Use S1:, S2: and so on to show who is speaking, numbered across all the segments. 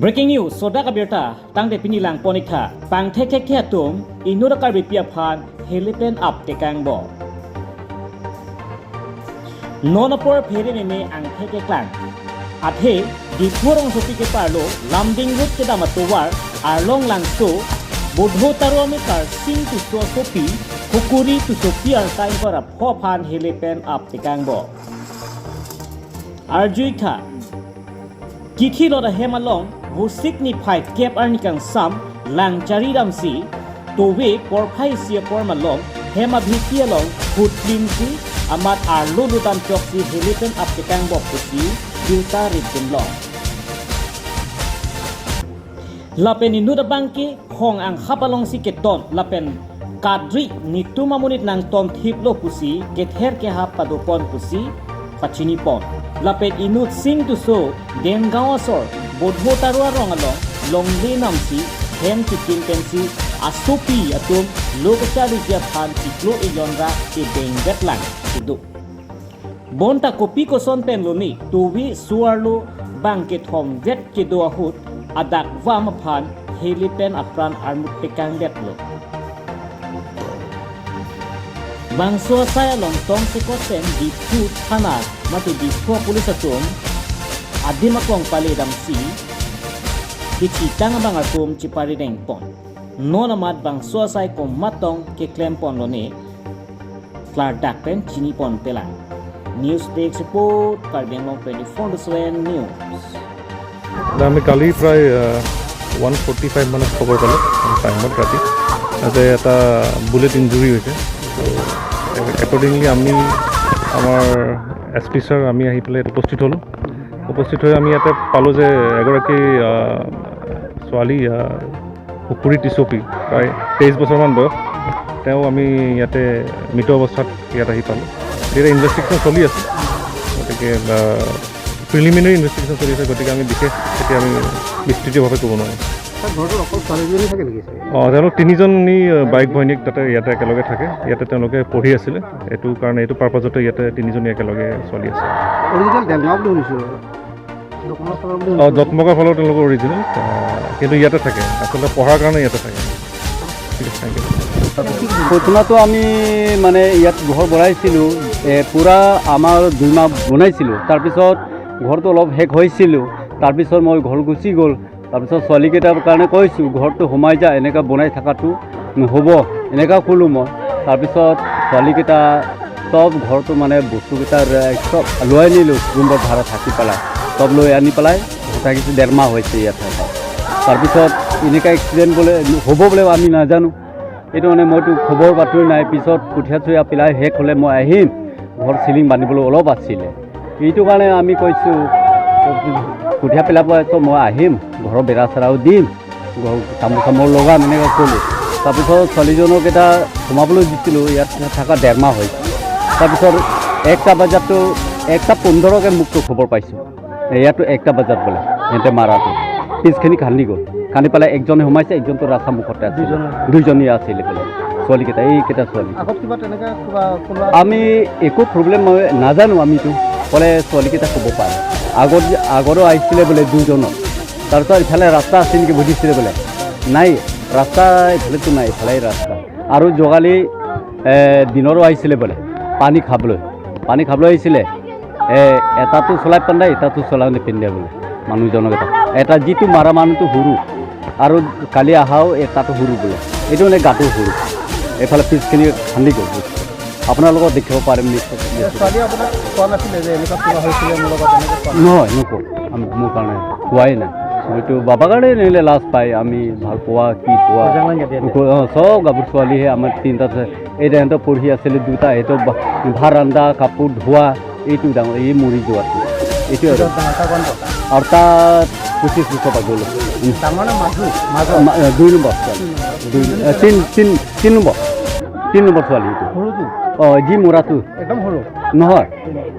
S1: Breaking news, soda kabirta tang de pinilang ponikha pang thek thek thek tum inura karbi pia phan helipen up te kang bo nonapor phere me ang thek klang athe diphorong sopi ke parlo lamding rut ke dama towar arlong langso bodho taromi kar sing tu so sopi hukuri tu sopi ar time para pho phan helipen up te kang bo arjui kha kithi lo da hemalong husik ni phai kep ar nikang sam lang chari dam si towe por phai sia por malong hema bhi along hutlim si amat arlo lutam chok si helipen up te kang bo pusi juta ritin long lapen inu da bangki khong ang khapalong si keton lapen kadri ni tumamunit nang tom thip lo pusi kether ke hap padopon pusi pachini pon lapen inut sing tu so dengaon asor bodho tarua rong along longli namsi hem chitin pensi asupi atum lokachari ja phan chiklo ilonra e bengat lang idu bonta kopi koson pen loni tuwi suarlo bangke thom vet ke do ahut adak wam phan helipen apran armut tekang det lo bangso saya long tong sekoten di pu thana mati di pu police atum adimaklong pale dam si kichi tang bang atum chipari deng pon nonamat bangso sai kom matong ke klem pon loni klar dak pen chini pon pelang news desk report Karbi Anglong 24/7 news.
S2: আমি কালি প্ৰায় 1:45 মানত খবৰ পালোঁ টাইমত ৰাতি যে এটা bullet injury হৈছে। ত' একৰ্ডিংলি আমি আমাৰ এছ পি ছাৰ আমি আহি পেলাই ইয়াত উপস্থিত হ'লোঁ। উপস্থিত হৈ আমি ইয়াতে পালোঁ যে এগৰাকী ছোৱালী পুখুৰী টিচপি, প্ৰায় 23 বছৰমান বয়স, তেওঁ আমি ইয়াতে মৃত অৱস্থাত ইয়াত আহি পালোঁ। এতিয়া ইনভেষ্টিগেশ্যন চলি আছে, গতিকে প্ৰিলিমিনাৰী ইনভেষ্টিগেশ্যন চলি আছে, গতিকে আমি বিশেষ এতিয়া আমি বিস্তৃতভাৱে ক'ব নোৱাৰিম। অঁ, তেওঁলোক তিনিজনী বাইক ভৈনীয়েক তাতে ইয়াতে একেলগে থাকে, ইয়াতে তেওঁলোকে পঢ়ি আছিলে। এইটো কাৰণে এইটো পাৰ্পাজতে ইয়াতে তিনিজনী একেলগে চলি আছে। অঁ, ডকমকাৰ ফালৰ তেওঁলোকৰ অৰিজিনেল, কিন্তু ইয়াতে থাকে, আচলতে পঢ়াৰ কাৰণে ইয়াতে থাকে। ঠিক আছে, thank U.
S3: ঘটনাটো আমি মানে ইয়াত ঘৰ বনাইছিলোঁ, পূৰা আমাৰ 2 মাহ বনাইছিলোঁ। তাৰপিছত ঘৰটো অলপ শেষ হৈছিলোঁ, তাৰপিছত মই ঘৰ গুচি গ'ল। তাৰপিছত ছোৱালীকেইটাৰ কাৰণে কৈছোঁ ঘৰটো সোমাই যা, এনেকুৱা বনাই থকাটো নহ'ব, এনেকুৱা ক'লোঁ মই। তাৰপিছত ছোৱালীকেইটা চব ঘৰটো মানে বস্তুকেইটা চব লৈ আনিলোঁ, ৰুমত ভাড়া থাকি পেলাই চব লৈ আনি পেলাই থাকিছোঁ। ডেৰ মাহ হৈছে ইয়াত থকা। তাৰপিছত এনেকুৱা এক্সিডেণ্ট বোলে হ'ব বোলে আমি নাজানো। এইটো মানে মইতো খবৰ বাতৰি নাই। পিছত কঠীয়া চঠীয়া পেলাই শেষ হ'লে মই আহিম, ঘৰ চিলিং বান্ধিবলৈ অলপ আছিলে, এইটো কাৰণে আমি কৈছোঁ কঠীয়া পেলাব মই আহিম, ঘৰৰ বেৰা চেৰাও দিম, ঘৰ তামোল চামোল লগাম, এনেকৈ ক'লোঁ। তাৰপিছত ছোৱালীজনক এটা সোমাবলৈ দিছিলোঁ, ইয়াত থকা ডেৰ মাহ হৈছে। তাৰপিছত 1টা বজাততো 1টা 15কে মোকতো খবৰ পাইছোঁ, ইয়াতো 1টা বজাত বোলে সিহঁতে মাৰাটো পিছখিনি খান্দি গ'ল। খান্দি পেলাই একজনে সোমাইছে, একজনটো ৰাস্তা মুখতে আছিল, দুইজনী আছিলে বোলে ছোৱালীকেইটা, এইকেইটা ছোৱালী। আমি একো প্ৰব্লেম মই নাজানো, আমিতো ক'লে ছোৱালীকেইটা ক'ব পাৰে। আগত আগৰো আহিছিলে বোলে দুজনত। তাৰপিছত ইফালে ৰাস্তা আছে নেকি সুধিছিলে বোলে, নাই ৰাস্তা এইফালেতো নাই, ইফালে ৰাস্তা। আৰু যোৱাকালি দিনৰো আহিছিলে বোলে পানী খাবলৈ, পানী খাবলৈ আহিছিলে। এটাটো চলাই পিন্ধে, এটাটো চলাই নিপিন্ধে বোলে মানুহজনক। এটা এটা যিটো মাৰা মানুহটো সৰু, আৰু কালি অহাও এটাটো সৰু বোলে, এইটো মানে গাটো সৰু, এইফালে পিছখিনি খান্দি গ'ল। আপোনালোকক দেখিব পাৰিম নিশ্চয়। নহয়, নকওঁ আমি, মোৰ কাৰণে কোৱাই নাই। এইটো বাবাৰ কাৰণে নিলে লাজ পায়, আমি ভাল পোৱা কি পোৱা। অঁ, চব গাভৰু ছোৱালীহে আমাৰ তিনিটা আছে। এই সিহঁতৰ পঢ়ি আছিলে দুটা, এইটো ভাত ৰন্ধা কাপোৰ ধোৱা, এইটো ডাঙৰ, এই মৰি যোৱাটো এইটোৱে। আৰু তাত 25 বছৰ পাই গ'ল। 2 নম্বৰ ছোৱালী, দুই তিনি তিনি তিনি নম্বৰ, 3 নম্বৰ ছোৱালী এইটো। অঁ, যি মৰাটো নহয়,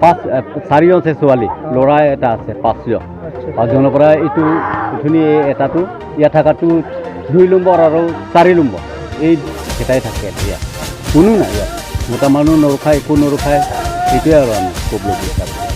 S3: 5 চাৰিজন আছে ছোৱালী, ল'ৰা এটা আছে, 5জন। 5জনৰ পৰা এইটো উঠনি এটাটো ইয়াত থকাটো 2 নম্বৰ আৰু 4 নম্বৰ, এই কেইটাই থাকে ইয়াত, কোনো নাই ইয়াত, মতা মানুহ নৰখায়, একো নৰখায়। এইটোৱে আৰু আমি ক'বলৈ বিচাৰোঁ।